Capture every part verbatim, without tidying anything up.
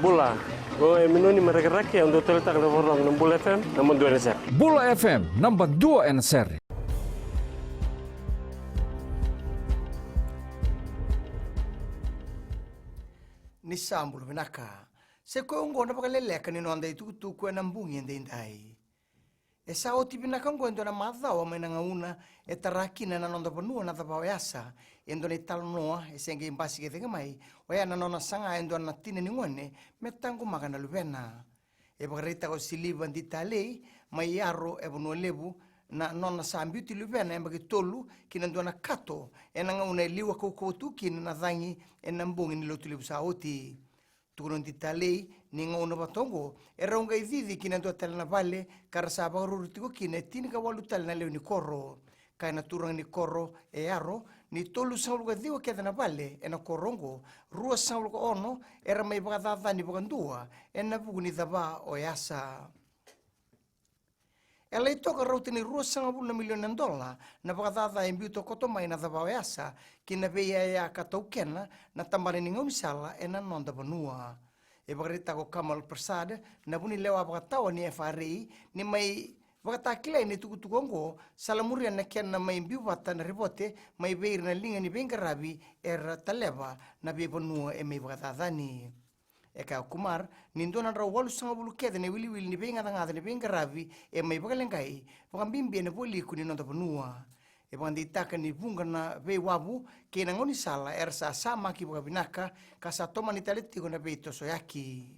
Bula, o e Minoni mai Rakiraki, au dau taleitaka na vakarorogo na Bula F M, naba dua ena sere. Bula F M, naba dua ena sere. Ni sa bula vinaka. Sa i koya oqo na vakaleleka ni noda itukutuku ena bogi edaidai. E sa oti vinaka oqo e dua na macawa mai na gauna e tara kina na noda vanua na cava o Yasa e dua na italanoa e se qai basika cake mai, oya na nona saga e dua na tina ni gone me taqomaka na luvena. E vakaraitaka o Siliva Ditalei mai Yaro e Vanua Levu na nona sa biuti luvena yabaki tolu ki na dua na kato ena gauna e liwa kaukauwa tu kina na cagi ena bogi ni Lotulevu sa oti. Tukuna o Ditalei ni gauna vata oqo e rau qai cici ki na dua tale na vale ka ra sa vakaruru tiko kina e tinikawalu tale na lewe ni koro. Kaya na turaga ni koro e Yaro ni tolusagavulu ka ciwa kece na vale ena koro oqo, ruasagavulu ka ono era mai vakacacani vakadua ena vuku ni cava o Yasa. E lai toka rauta ni ruasagavulu na milioni na dola na vakacaca e biuta koto mai na cava o Yasa ki na veiyaya ka taukena na tabana ni gaunisala ena noda vanua. E vakaraitaka o Kamal Prasad na vunilewa vakatawa ni F R A ni mai vakatakilai na itukutuku oqo sa lamuria na kena mai biu vata na ripote mai vei ira na liga ni veiqaravi era taleva na veivanua e mai vakacacani. E kaya o Kumar ni dua na drau walusagavulu kece na iwiliwili ni veigacagaca ni veiqaravi e mai vakaleqai, vakabibi ena vualiku ni noda vanua. E vakadeitaka ni vuqa na veiwavu kei na gaunisala era sa samaki vakavinaka ka sa tomani tale tiko na veitosoyaki.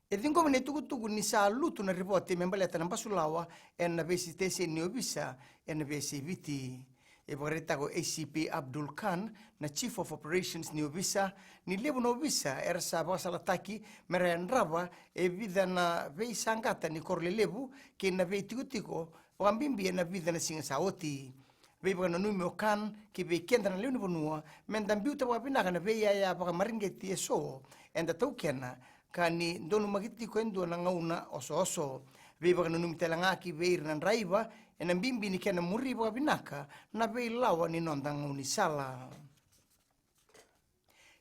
E ciqomi na itukutuku ni sa lutu na ripote me baleta na basulawa ena veisiteseni ni ovisa ena veiyasai Viti. E vakaraitaka o A C P Abdul Khan, na Chief of Operations ni ovisa, ni levu na ovisa era sa vakasalataki me ra yadrava e vica na veisaqata ni koro lelevu kei na veitikotiko, vakabibi ena vica na siga sa oti. Veivakananumi o Khan ki vei keda na lewe ni vanua me da biuta vakavinaka na veiyaya vakamareqeti eso eda taukena, ka ni donumaki tiko e dua na gauna osooso. Veivakananumi tale ga ki vei ira na draiva ena bibi ni kena muri vakavinaka na veilawa ni noda gaunisala.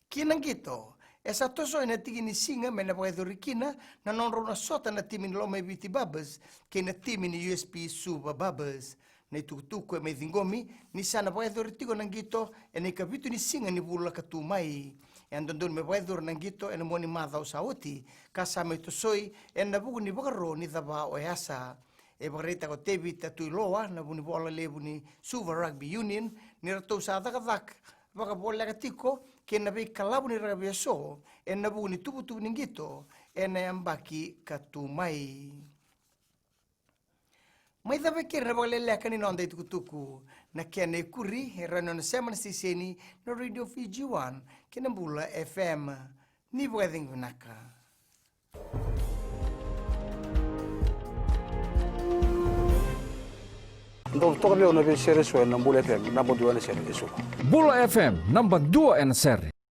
Ki na qito, e sa toso ena tiki ni siga me na vakayacori kina na nodrau na sota na timi ni Lomaiviti Babas kei na timi ni U S P Suva Babas. Na itukutuku e mai ciqomi ni sa na vakayacori tiko na qito ena ikavitu ni siga ni vula ka tu mai. E a dodonu me vakayacori na qito ena mua ni macawa sa oti ka sa mai tosoi ena vuku ni vakaro ni cava o Yasa. E vakaraitaka o Tevita Tuiloa na vunivola levu ni Suva Rugby Union ni ratou sa cakacaka vakavoleka tiko kei na veikalavu ni rakavi eso ena vuku ni tuvatuva ni qito ena yabaki ka tu mai. Mai cava kina na vakaleleka ni noda itukutuku. Na kena ikuri e rawa ni o na sema na siteseni na Radio Fiji One kei na Bula F M. Ni vakacegu vinaka. Dou toka vei au na veisere eso ena Bula F M, naba dua ena sere eso. Bula F M, naba dua ena sere.